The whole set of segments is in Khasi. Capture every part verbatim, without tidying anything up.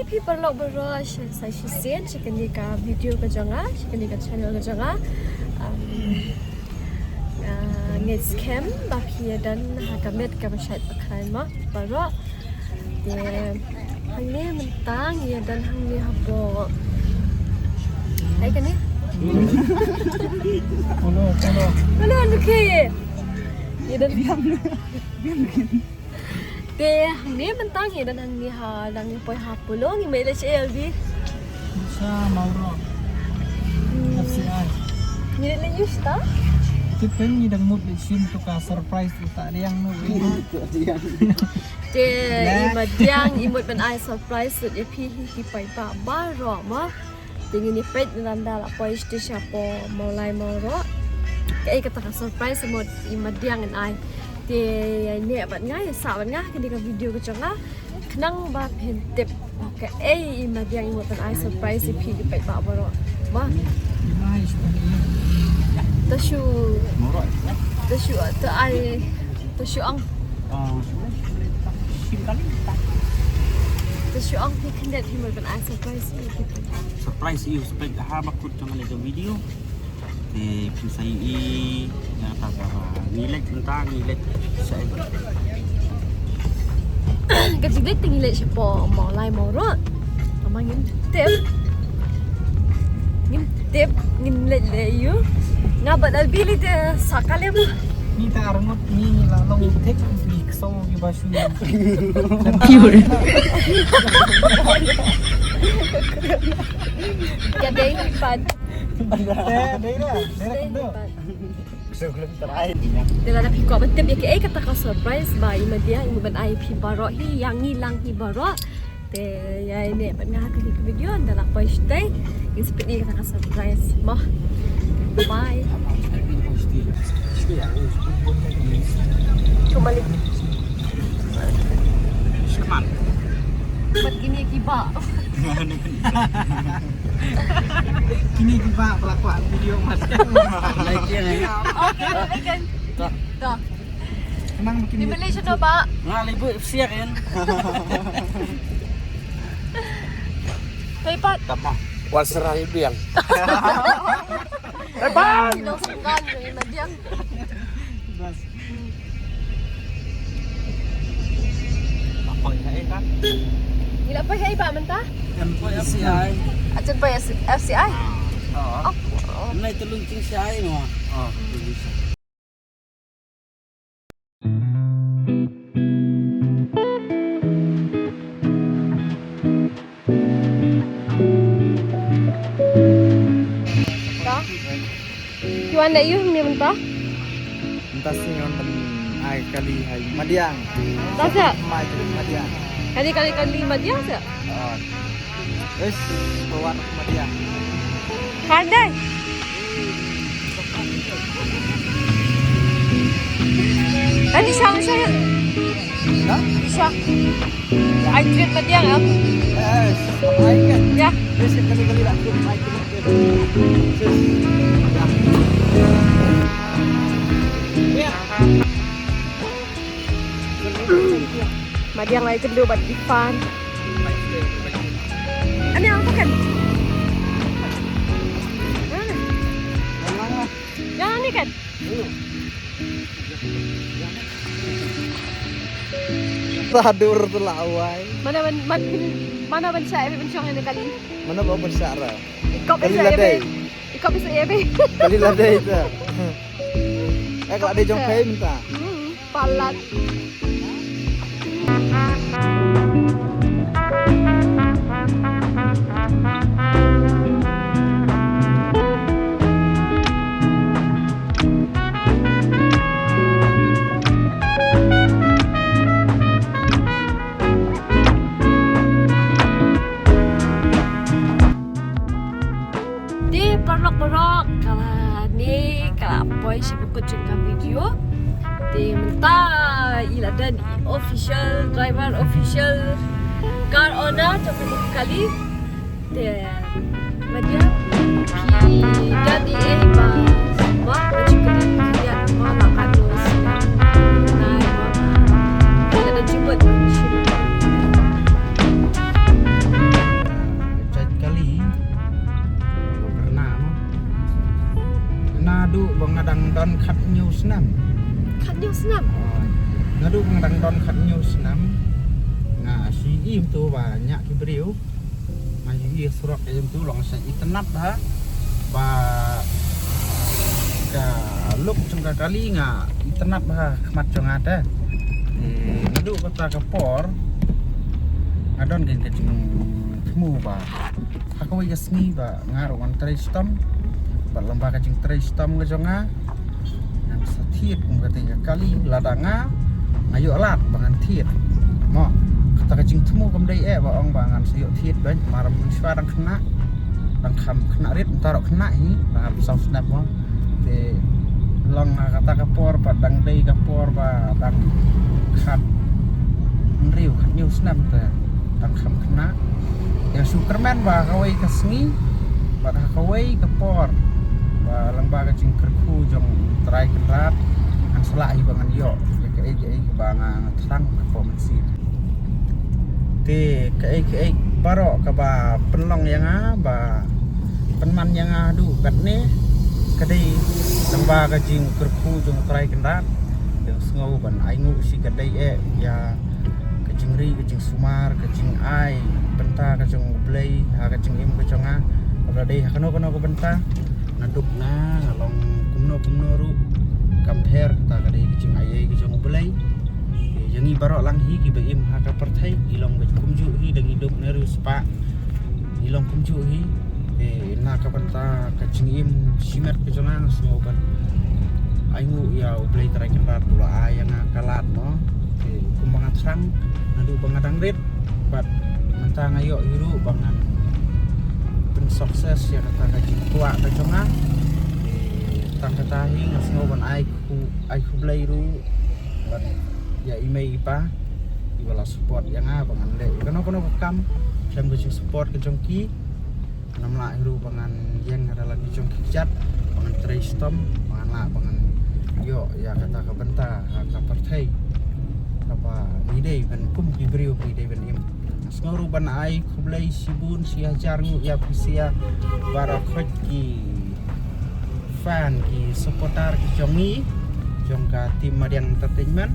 Phi paralok baroh, sa shisien sha kane ka video ka jong nga, sha kane ka channel ka jong nga. Um, ah, nga ngeit skhem ba phi ïa don ha ka met kaba shait ba khlaiñ mo baroh. Te hangne mynta ngi ïa don hangne hapoh, ai kane. Hello, hello. Hello, okay. Ïa don. Te hangne mynta ngi don hangne ha, dang ngi poi ha Polo, ngi mih leit sha A L B. Sha Mawroh. Hmm. F C I. Ngi leit leit ïa u sha ta? Te pyn ngi dang mut leit shim tu ka surprise uta riang no. Te i madiang i mut ban ai surprise sut ïa phi hi ki paidbah baroh mo. Te ngin ïa peit na lada la poi sha shapoh Mawlai Mawroh. Kaei kata ka surprise mut i madiang in ai. Te ïa neh bad nga, ïa sah bad nga ha kane ka video ka jong nga. Khnang ba phin tip kaei i madiang i mut ban ai surprise ïa phi ki paidbah baroh. Ba. Ta shu. Ta shu, ta ai. Ta shu ong. Ah. Ta shu ong phi khyndiat phi mut ban ai surprise ïa phi. Surprise ïa u, surprise ha ba kut jong kane ka video. Te phin sa ïohi ïa kata ka ngi leit mynta ngi leit sha. Ka jingïaleit te ngi leit shapoh Mawlai Mawroh. Ama ngim tip. Ngim tip, ngim leit leh ïa u. Nga bad Albi leit te sa ka lem. Ngi ta arngut ngi la long thik ngi kso ngi ba shu. Pure. Ka dei pat. Dei, dei, dei, dei, dei pat. Kso klem trai. Te lada phi kwah ban tip ïa kaei kata ka surprise ba i madiang i mut ban ai phi baroh hi ïa ngi lang hi baroh. Te ïa ine bad nga ha kane ka video ynda la poi shatei. Ngin sa pyni ïa kata ka surprise mo. Bye. Kumne. Bad kine kiba. Kine kiba ba la kwah video mat. Like ïa. Okay, like. Dah. Dah. Khnang ba kin. Ni beli shuh ba? Nga lei buh siak kan. Kai pat. Tama. Wan serah ïa biang. Kai pat. Ni dong sungkan ni madiang. Bas. Apa ya kan? Ni la poi hai ba mynta? Kan poi F C I. Ajan poi F C I? Oh. Oh. Nai telung ching C I no. Oh. Ka? Ki wan da ïu ni mynta? Mynta sngi wan ban ai kali hai madiang. Ta sa? Mai kali madiang. Kali, kali, kali madiang sa? Ah. Wes, bawa madiang. Kandai. Tadi siya, siya. Ha? Siya. Ai, trip madiang, ah. Yes, ai kan. Ya. Yes, kali-kali lah. Ai, trip. Yes. Ya. Madiang lai kynduh bad Ifan. Ani ang pakan. Yang ni kan? Tadur tu lah awai. Mana ban, man, mana ban sha ebe ban shong ene kali. Mana ba ban sha ra. Ikop kali bisa ladai. Ebe. Ikop bisa ebe. Kali ladai tu. Eh, kali ladai jong kai minta. Hmm. Palat. Te paralok baroh, kane ka la poi sha bakut jong ka video. Te mynta i la don i official driver, official car owner jong kane ka kali. Te mynta phi don i ei ba, ba, ba ju kane ka ïa ba la ka nos. Nai ba. Phi la don jingmut. Ba nga dang don khathynñiew snem. Khathynñiew snem? Oh, naduh ba nga dang don khathynñiew snem, nga shu ïohi mynta ba ñiah ki briew. Nga ïohi surok ïa mynta long sha itynnad bha. Ba ka look jong ka kali nga itynnad bha ha khmat jong nga te. Eh, naduh kata ka por nga don ka jingthmu ba ha kawei ka sngi ba nga ruh ngan trei shitom. Bad lyngba ka jingtrei shitom ka jong nga, ngan sa thied kum kata ka kali, lada nga, nga ïoh lad ba ngan thied. Mo, kata ka jingthmu kam dei eh ba ong ba ngan sa ïoh thied bad mar mynshwa dang khynnah, dang kham khynnah rit, mynta ruh khynnah hi, dang arphew saw snem mo. Te long ha kata ka por ba dang dei ka por ba dang khathynriew, khathynñiew snem te dang kham khynnah. Ïa shu kyrmen ba ha kawei ka sngi bad ha kawei ka por ba lyngba ka jingkyrkhu jong U Trai Kynrad ngan sa lah hi ba ngan ïoh ïa kaei kaei ba nga, nga thrang ha ka por mynsiem. Te kaei kaei baroh kaba pynlong ïa nga ba pynman ïa nga haduh katne ka dei lyngba ka jingkyrkhu jong U Trai Kynrad. Dang sngew ban ai nguh shi ka dei eh ïa ka jingri, ka jingsumar, ka jingai bynta ka jong U Blei ha ka jingim ka jong nga. Kaba dei ha kano kano ka bynta, nga duk na, nga long kumno kumno ruh, kam pher, kata ka dei ka jingai ei ka jong U Blei. Ïa ngi baroh lang hi kiba im ha ka pyrthei, ngi long bad kumjuh hi, da ngi duk na riewspah, ngi long kumjuh hi. Te na ka bynta ka jingim shimet ka jong nga, nga sngew ban ai nguh ïa U Blei Trai Kynrad ba u la ai ïa nga ka lad mo. Te kumba nga thrang naduh ba nga dang rit bad mynta nga ïoh hi ruh ba ngan pyn success ïa kata ka jingkwah ka jong nga. Te tang kata hi nga sngew ban ai khu, ai khublei ruh bad ïa i mei i pa iba la support ïa nga ba ngan leh kano kano ka kam khlem ka jingsupport ka jong ki. Ngam lah hi ruh ba ngan ïeng ha la ki jong ki kjat ba ngan trei shitom ba ngan lah ba ngan ïoh ïa kata ka bynta ha ka pyrthei kaba ngi dei ban kum ki briew ba ngi dei ban im. Nga sngew ruh ban ai khublei shibun shi hajar nguh ïa phi sha baroh khoit ki fan, ki supporter ki jong ngi jong ka team Madiang Entertainment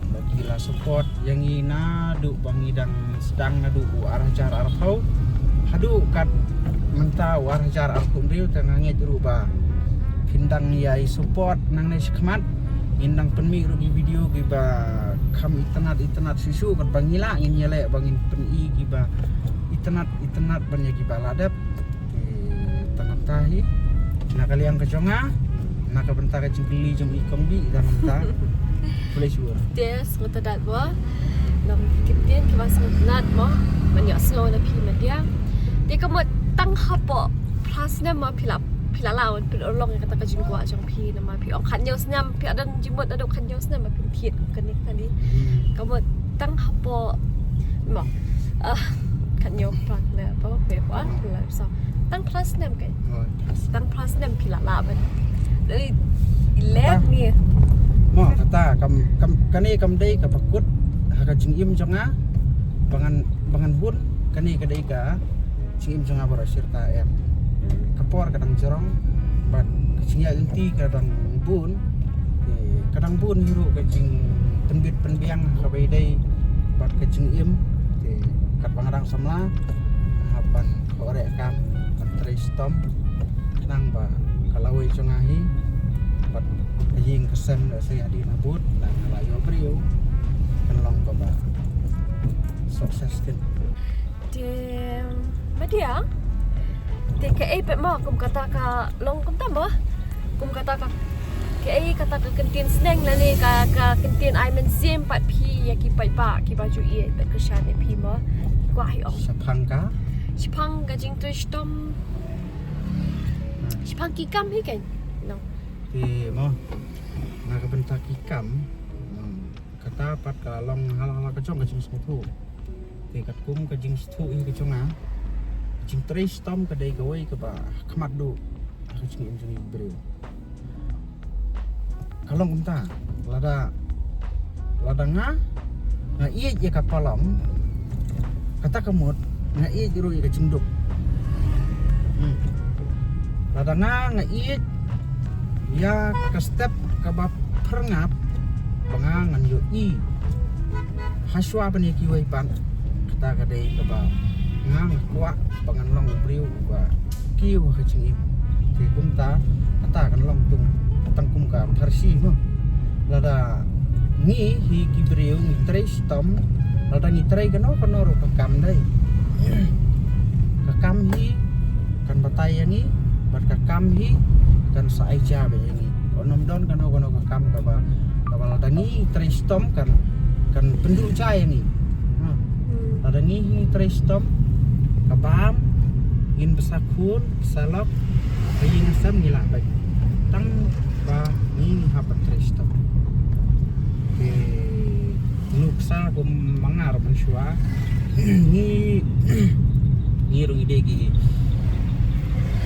ba ki la support ïa ngi naduh ba ngi dang sdang naduh u ar hajar arphew haduh kat mynta u ar hajar arphew hynriew. Te nga ngeit ruh ba phin dang ïai support nangne shakhmat. Ngin dang pynmih ruh ki video kiba kham itynnad itynnad shuh shuh, katba ngi lah ngin ïaleh ba ngin pyni kiba itynnad itynnad ban ïa kiba la dep. Te tang kata hi na ka liang ka jong nga, na ka bynta ka jingkylli jong i Kong Bih, tang kata. Khublei shibun. Te sngewthuh dat mo. Long ki ktien kiba sngewtynnat mo ban ïohsngew na phi Madiang. Te ka mut tang hapoh phra snem mo phi la, phi la lah ban pynurlong ïa kata ka jingkwah jong phi, namar phi ong khathynñiew snem, phi la don jingmut naduh khathynñiew snem ba phin thied kum kane kali. Hmm. Ka mut tang hapoh mo, ah, khathynñiew, phra, khyndai, arphew, khyndai, arphew ar, khyndai, arphew saw. Tang phra snem kein. Oh, phra snem. Tang phra snem phi la lah ban, dei, i leh ngi. Mo, kata kam, kam, kane kam dei kaba kut ha ka jingim jong nga ba ngan, ba ngan hun. Kane ka dei ka jingim jong nga baroh shi rta em. Hmm. Ka por ka dang jrong bad ka jingïaid lynti ka dang bun. Te ka dang bun hi ruh ka jingpynbit pynbiang ha kaba ïadei bad ka jingim. Te katba nga dang samla nga hap ban khohreh kam, ban trei shitom, khnang ba ka lawei jong nga hi bad ka ïing ka sem lehse hadien habud, nang la ïoh briew, kan long kaba success kin. Te Madiang, te kaei pat mo kum kata ka long kumta mo? Kum kata ka, kaei kata ka kyntien sneng lane ka, ka kyntien ai mynsiem pat phi ïa ki paidbah kiba ju ïeit bad kyrshan ïa phi mo? Ki kwah hi ong shaphang ka, shaphang ka jingtrei shitom. Hmm. Shaphang ki kam hi kein. No. Te mo, na ka bynta ki kam, hmm, kata pat ka long hala hala ka jong ka jingsngewthuh. Te katkum ka jingsngewthuh hi ka jong nga, ka jingtrei shitom ka dei kawei kaba khmat duh ha ka jingim jong ngi briew. Ka long kumta, lada, lada nga, nga ïeit ïa ka palong, kata ka mut nga ïeit ruh ïa ka jingduk. Hmm. Lada nga, nga ïeit Ïa ka step kaba pyrngap ba nga ngan ïohi hashwa ban ïa kiwei pat, kata ka dei kaba nga nga kwah ba ngan long u briew uba kiew ha ka jingim. Te kumta kata kan long tung tang kum ka Pharisi mo. Lada ngi hi ki briew ngi trei shitom, lada ngi trei kano kano ruh ka kam dei, ka kam hi kan batai ïa ngi, bad ka kam hi kan sa ai ja bad ïa ngi. Ym don kano kano ka kam kaba, kaba lada ngi trei shitom kan, kan pynduh ja ïa ngi. Ha. Lada ngi hi trei shitom, ka bam, ngin bsa khun, bsa lok, ka ïing ka sem ngi lah bad tang ba ngi ngi hap ban trei shitom. Te nuksa kum ma nga ruh mynshuwa, ngi, ngi ruh ngi dei ki,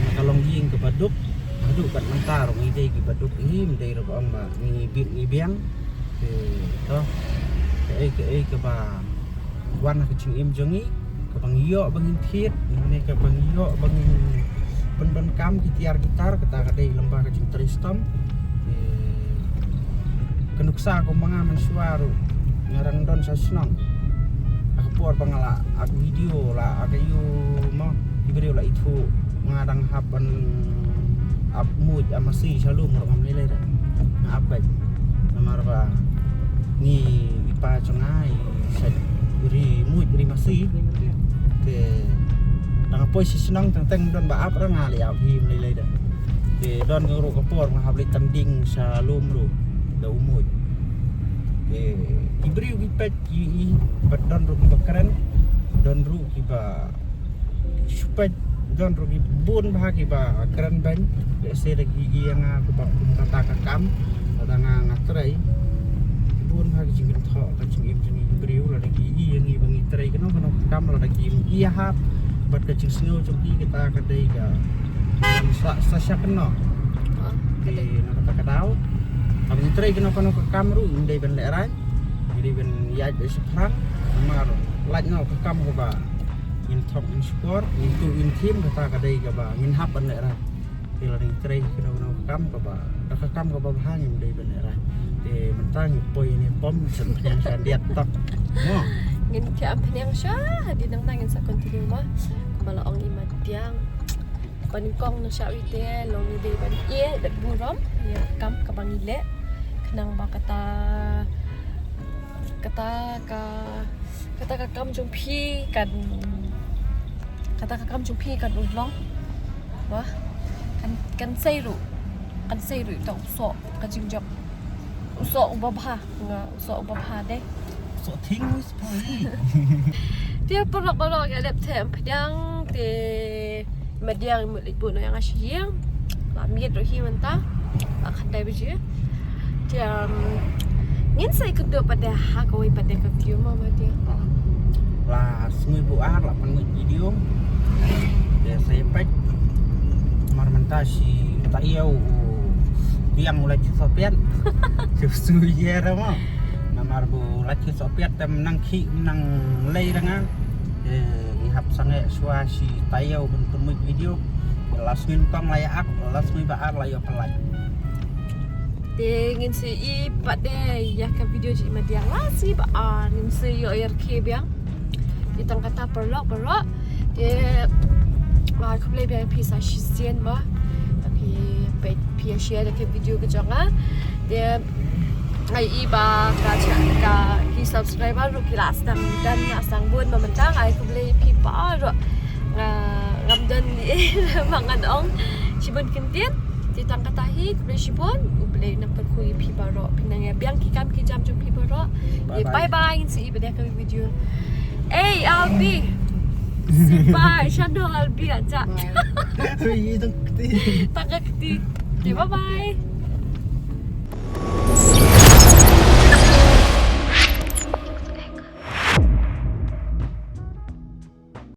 na ka longïing kaba duk, haduh kat mynta ruh ngi dei kiba duk hi, ym dei ruh ba ong ba ngi bit ngi biang. Te to, kaei kaei kaba wan ha ka jingim jong ngi, kaba ngi ïoh ba ngin thied, ne kaba ngi ïoh ba ngin pyndonkam ki tiar ki tar, kata ka dei lyngba ka jingtrei shitom. Te ka nuksa kum ma nga mynshuwa ruh nga dang don sha shnong. Ha ka por ba nga la ap video, la ap ïa u mo, ki briew la ithuh nga dang hap ban ap muid ap masi sha lum ruh ngam lei lei da. Nga ap beit namar ba ngi, i pa jong nga i sa ri muid ri masi. Te dang poi sha shnong teng teng don ba ap ruh nga lei ap hi ngam lei lei da. Te don ka ruh ka por nga hap leit tang ding sha lum ruh da u muid. Te ki briew ki peit ki i, bad don ruh kiba kren, don ruh kiba shu peit, don ruh ki bun bha kiba kren beiñ. Lehse da ki ïa nga kaba kum kata ka kam, lada nga nga trei. Ki bun bha ki jingkynthoh ka jingim jong ngi ki briew, lada ki ïa ngi ba ngi trei kano kano ka kam, lada ki ïa hap bad ka jingsngew jong ki, kata ka dei ka kam sa sa sha kano. Te na kata ka daw, haba ngi trei kano kano ka kam ruh ngi dei ban lehraiñ, ngi dei ban ïaid beit shaphrang. Namar lait noh ka kam kaba ngin thok ngin shukor, ngin tuh ngin thim, kata ka dei kaba ngin hap ban lehraiñ. Te lada ngi trei kano kano ka kam kaba, da ka kam kaba bha ngim dei ban lehraiñ. Te mynta ngi poi ne pom sha pniang sha diat tok. Mo. Ngin khie am pniang sha hadien nangta ngin sa continue mo. Kumba la ong i madiang, ba nyngkong na shah ïa te long ngi dei ban ïeh bad burom ïa ka kam kaba ngi leh, khnang ba kata, kata ka, kata ka kam jong phi kan, kata ka kam jong phi kan urlong. Wah, kan, kan sei ruh, kan sei ruh ïa uta u soh ka jingjop, u soh uba bha, nga u soh uba bha de. Soh thing wis phi. Te paralok, paralok, ïa lep te am pdiang te madiang i mut leit bun ïa nga sha ïing. La miet ruh hi mynta, la khyndai baje. Te, um, ngin sa ïakynduh pat de ha kawei pat de ka video mo madiang. La sngew buar la pynmih video. Te sa ïa peit. Mar mynta shi taïew u biang u la ju sohpiat. Ju sngew ïa ra mo. Namar bu la ju sohpiat te mynta ki mynta lei ra nga. Te ngi hap sangeh shuwa shi taïew ban pynmih video. La sngew kong la ïa ak, la sngew ba ar la ïa pynlait. Te ngin sa ïohi pat de ïa ka video jong i madiang la sngew ba ar, ngin sa ïohi ïa ki biang. Te tang kata paralok, paralok. Te, ah, khublei biang phi sa shisien ba phi, phi, phi share ïa ka video ka jong nga. Te nga ïohi ba ka cha-, ka ki subscriber ruh ki la sdang don, la sdang bun ba mynta, nga ai khublei phi baroh. Nga ngam don ma ngan ong shibun kyntien. Te tang kata hi, khublei shibun, U Blei un nang pyrkhu ïa phi baroh, phi nang ïa biang ki kam ki jam jong phi baroh. Bye bye. Bye bye, ngin sa ïohi pat de ha ka video. Ei, Albi. Say bye, shano Albi aja. Bye. Ui, tang kti. Tang kti. Okay, bye bye.